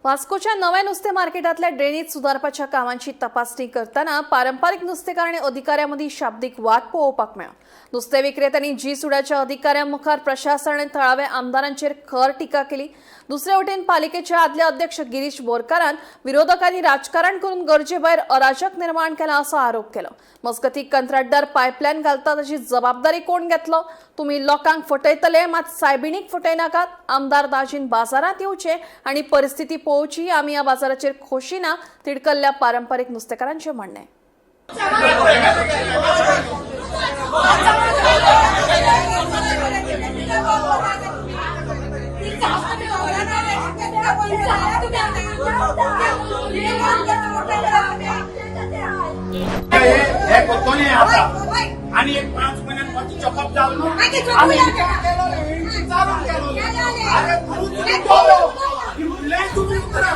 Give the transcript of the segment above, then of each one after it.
वास्कोच्या नव्या नुस्ते मार्केटातल्या ड्रेनेज सुदारपाच्या कामांची तपासणी करताना पारंपरिक नुस्तेकार आणि अधिकाऱ्यांमध्ये शाब्दिक वाद पळोवपाक मेळ्ळो. नुस्ते विक्रेत्यांनी जी सुडाच्या अधिकाऱ्यांमुखार प्रशासन आणि थळाव्या आमदारांचेर खर टिका केली. दुसरे वटेन पालिकेचे आदले अध्यक्ष गिरीश बोरकारान विरोधकांनी राजकारण करून गरजेभायर अराजक निर्माण केला असो आरोप केलो. मजगती कंत्राटदार पायपलायन घालता ताची जबाबदारी कोण घेतलो? तुम्ही लोकांक फटयतले मात सायबिणीक फटयनाकात. आमदार दाजीन बाजारात येवचे आणि परिस्थिती पळोवची. आमी ह्या बाजाराचेर खोशी ना, तिडकल्ल्या पारंपरिक नुस्तेकारांचे म्हणणें. हे कोणी आता आणि एक 5 महिन्यात मातशी चॉकअप जाल न्हू, आमी चालून गेलो. अरे तूं बोलो इतलें तुमी उतरा.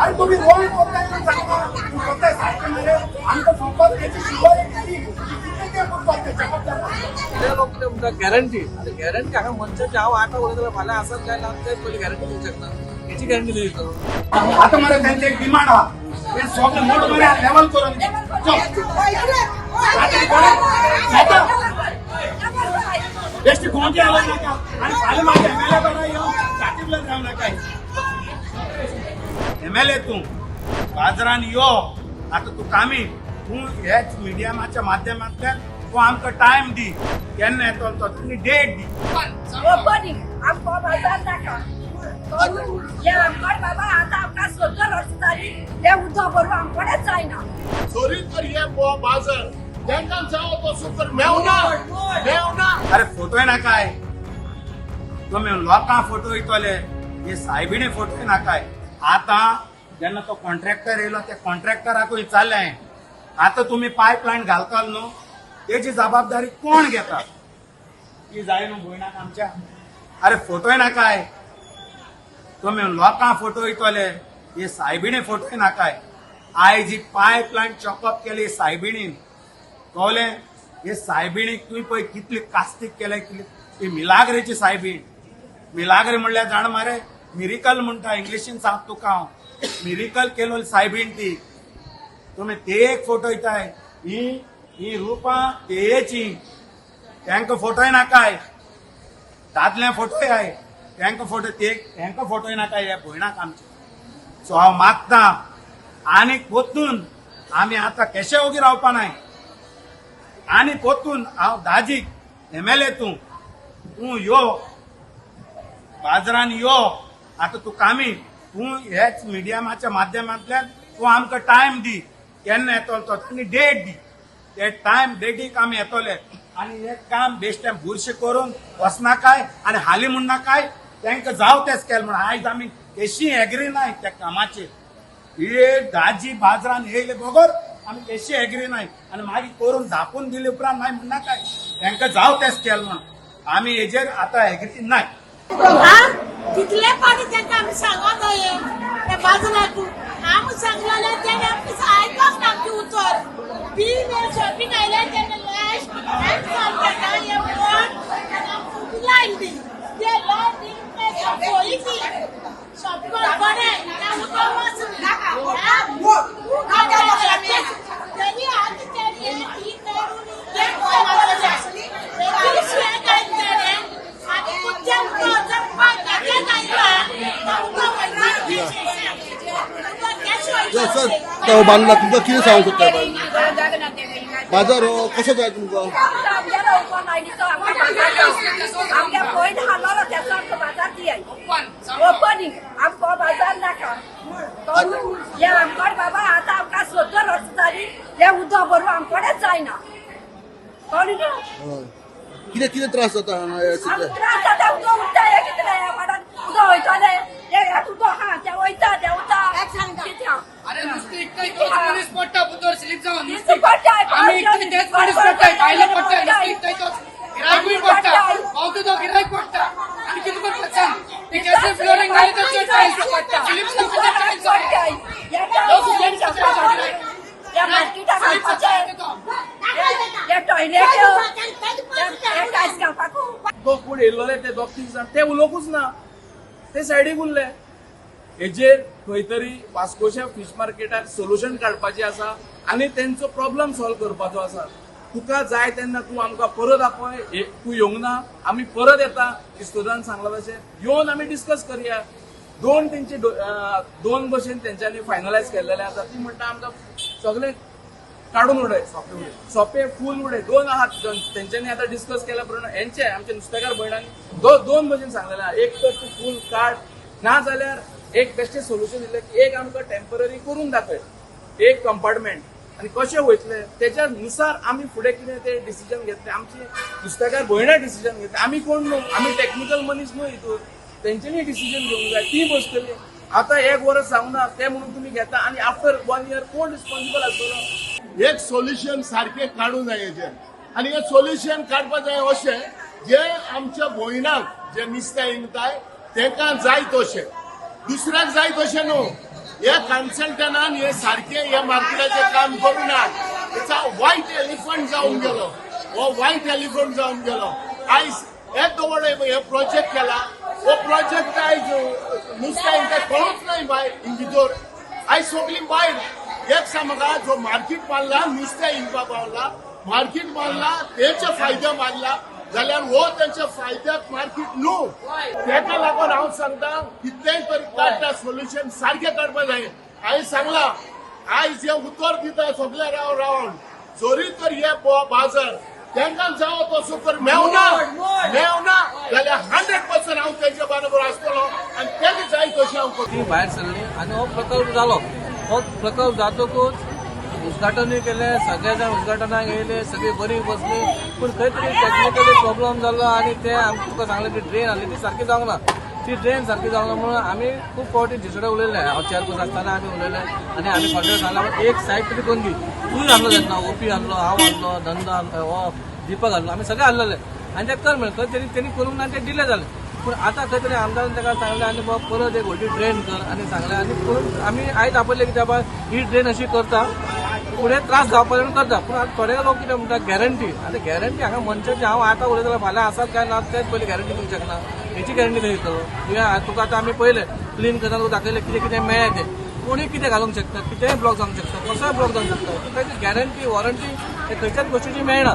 अरे तुम्ही रोल करताय सांगता, तूं करताय सारकें मरे. आमकां फकत तेची शिवाय कितले ते करपाक ते चॉकअप जाता. ते लोक कितें म्हणटा, गॅरंटी. आतां गॅरंटी हांगा मनशाची, हांव आतां उलयता जाल्यार फाल्यां आसत काय ना तेच पयली गॅरंटी दिवंक शकना. हेची गॅरंटी दिली. आता मरे त्यांचे एक डिमांड हा, हे सगळे मोड मरे लेवल करून दे. चल बेश्टे कोणते आलो नाका आणि फाल्यां मागीर एमएलए बरा येवन चाटीबल्यान राव नाका. एमएलए तूं बाजारान यो. आतां तूं कामी तूं ह्याच मिडियमाच्या माध्यमांतल्यान तूं आमकां टायम दी, केन्ना येतलो तो आनी डेट दी. ओपनिंग आमकां बाजार नाका. हे आमकां बाबा आतां आमकां 70 वर्सां जालीं, हें उदक बरोबर आमकडेच जायना. सॉरी तर हे बाजार तांकां जावो तसो तर मेवना मेवना. अरे फोटोय नाकाय. तुमी लोकांक फोटो वयतले, हे सायबिणी फोटोय नाकाय. आतां जेन्ना तो कॉन्ट्रॅक्टर येयलो, त्या कॉन्ट्रॅक्टराकूय विचारलें हांवें, आतां तुमी पायपलायन घालताल न्हू, तेजी जबाबदारी कोण घेता? ती जाय न्हू भयणाक आमच्या. अरे फोटोय नाकाय. तुमी लोकांक फोटो वयतले, हे सायबिणी फोटोय नाकाय. आयज ही पायपलायन चॉकअप केली सायबिणीन, कळ्ळें? हे सायबिणीक तुवें पळय कितली कास्तीक केले. कितली ती मिलाग्रेची सायबीण. मिलाग्रे म्हणल्यार जाण मरे, मिरिकल म्हणटा इंग्लिशीन सांग तुका हांव. मिरिकल केलो सायबीण ती. तुमी ते एक फोटो येताय. ही ही रुपां तेयेची, तांकां फोटोय नाकाय. दादले फोटोय आय, तांकां फोटो ते तांकां फोटोय नाकाय ह्या भयणाक आमच्या. सो हांव मागता आनी पोतून आमी आतां केशे ओगी रावपा नाय. आनी पोतून हांव दाजीक, एमएलए तूं तूं यो बाजारान यो. आतां तूं कामी तूं ह्याच मिडियमाच्या माध्यमांतल्यान तूं आमकां टायम दी, केन्ना येतलो तो आनी डेट दी. ते टायम डेटीक आमी येतले आनी हे काम बेश्टें बुरशें करून वचनाकाय आनी हाली म्हणनाकाय. तांकां जाव तें स्केल म्हण आयज आमी केशी एग्री नाय त्या कामाचेर. हे दाजी बाजारान येयले बगर आमी केशी एग्री नाय. आनी मागीर करून धापून दिले उपरांत मागीर म्हणनाकाय तांकां जाव तें स्केल म्हण. आमी हेजेर आतां एग्री नाय. हा कितले पाणी तांकां आमी सांगोन जाये त्या बाजराक आमी सांगलेले, तेणे आमकां आयकोंक ना आमचें उतर. बी शॉपिंग आयले तेणे लायट ताका हे बोट आनी आमकां लायन दी, ते लायन दी सोयी ती शॉपिंग बरें त्या उदक वचना. तेणी आतां तेणी ही करून आनी तुमच्या उदक उदक सर, तो बांदला तुमकां कितें सांगूंक सोदता? बाजार हो कसो जाय तुमकां? आमच्या पयलीं हालोलो तेचो आमकां बाजार दियाय. ओपनिंग आमकां बाजार नाका. हे आमकां बाबा आतां आमकां 70 वर्सां जालीं, हें उदक बरोबर आमकडेच जायना. कळ्ळें न्हू? हय. कितें कितें त्रास जाता हांगा हे आमकां सगळे? त्रास जाता. उदक उरता हे कितले वाडान उदक वयतले, हे उदक आहा ते वयता ते वता कितें. अरे नुस्ती इकताय तोच मनीस पडटा बुद्दोर स्लीप जावन. नुस्ती नुस्ती पडटा. आमी इकताय तेच मनीस पडटा, भायले पडटा. नुस्ती इकताय तोच गिरायकूय पडटा, पावतो तो गिरायक पडटा. आनी कितें करता सांग? ते केसर फ्लोरिंग घाली तर चड टायल्स पडटा, स्लीप जावन तर टायल्स पडटा. या मार्केटाक घालपाचें हे टॉयलेट, हे टायल्स घालपाक. तो कोण येयल्लोले ते दोग तीग जाण ते उलोवंकूच ना. ते सायडीक उरले. हेजेर खंय तरी वास्कोच्या फीश मार्केटाक सोल्युशन काडपाचें आसा आनी तेंचो प्रॉब्लम सॉल्व करपाचो आसा. तुका जाय तेन्ना तूं आमकां परत आपय, तूं येवंक ना आमी परत येता. इस्तोदान सांगला तशें येवन आमी डिस्कस करया. दोन तेंचे दोन भशेन तेंच्यांनी फायनलायज केल्लेले आसा. ती म्हणटा आमकां सगळें काडून उडय, सोपे फूल उडय. दोन आहात तेंच्यांनी आतां डिस्कस केल्या प्रमाणे हेंचे आमचे नुस्तेकार भयणांनी दोन भशेन सांगलेले आहा. एक तर तूं फूल काड, ना जाल्यार एक बेश्टें सोल्युशन दिलें की एक आमकां टेम्पररी करून दाखय एक कंपार्टमेंट आनी कशें वयतले तेच्या नुसार आमी फुडें कितें तें डिसिजन घेतले. आमची नुस्तेकार भयणां डिसिजन घेतले, आमी कोण न्हू, आमी टॅक्निकल मनीस न्हू हितून. तेंच्यांनी डिसिजन घेवंक जाय. ती बसतली आतां एक वर्स जावना तें म्हणून तुमी घेता आनी आफ्टर 1 इयर कोण रिस्पॉन्सिबल आसतलो? एक सोल्युशन सारकें काडूं जाय हेजेर आनी हें सोल्युशन काडपा जाय अशें जे आमच्या भयणाक जे नुस्तें विकताय तेंकां जाय तशें, दुसऱ्याक जाय तशें न्हू. हे कन्सल्टंटान हे सारकें हे मार्केटाचें काम करूं ना. It's a white elephant जावन गेलो, हो व्हायट एलिफंट जावन गेलो. आयज येदो व्हडलो हे प्रोजेक्ट केला, हो प्रोजेक्ट आयज नुस्तें विकता कोणूच न्हय बाय हिंग भितर. आयज सगळीं बायल एक सांग म्हाका, जो मार्केट मारला नुस्तें विकपा पावला, मार्केट मारला तेचे फायदे मारला जाल्यार हो तेंच्या फायद्याक मार्केट न्हू. तेका लागून हांव सांगता कितलेंय तरी काडटा सोल्युशन सारकें काडपा जाय. हांवें सांगलां आयज हें उतर दिता सगळे राव रावन जरी तर हे बाजार तेंकां जावो तसो तर मेवना मेवना जाल्यार 100% हांव तेंच्या बरोबर आसतलो आनी तेका जाय तशें हांव करतलो. ती भायर सरली आनी हो प्रकल्प जालो. हो प्रकल्प जातकूच उद्घाटनूय केलें, सगळे जाण उद्घाटनाक येयले, सगळी बरी बसली. पूण खंय तरी टॅक्निकली प्रॉब्लम जालो आनी ते आमकां तुका सांगलें की ड्रेन आसली ती सारकी जावंक ना. ती ड्रेन सारकी जावंक ना म्हणून आमी खूब फावटी जिसोडे उलयले. हांव चेअरपर्सन आसतना आमी उलयले आनी आमी कॉन्ट्रॅक्ट सांगला एक सायड तरी करून दी. तूंय आहलो तेन्ना, ओपी आहलो, हांव आहलो, नंदा आहलो, हो दीपक आहलो, आमी सगळे आहलेले आनी ते कर म्हणलें. खंय तरी तेणी करूंक ना, ते डिले जालें. पूण आतां खंय तरी आमदारान ताका सांगलें आनी बाबा परत एक व्हडली ड्रेन कर आनी सांगलें. आनी करून आमी आयज आपयलें की बाबा ही ड्रेन अशी करता, फुडें त्रास जावपा म्हणून करता. पूण आतां थोडे लोक कितें म्हणटा गॅरंटी. आतां गॅरंटी हांगा मनशाची, हांव आतां उलयता जाल्यार फाल्यां आसात काय ना तेच पयली गॅरंटी दिवंक शकना. हेची गॅरंटी खंय दितलो तुवें? तुका आतां आमी पयलें क्लीन करतना तुका दाखयलें कितें कितें मेळ्ळें तें. कोणूय कितें घालूंक शकता, कितेंय ब्लॉक जावंक शकता, कसोय ब्लॉक जावंक शकता. तुका गॅरंटी वॉरंटी हे खंयच्याच गोश्टीची मेळना.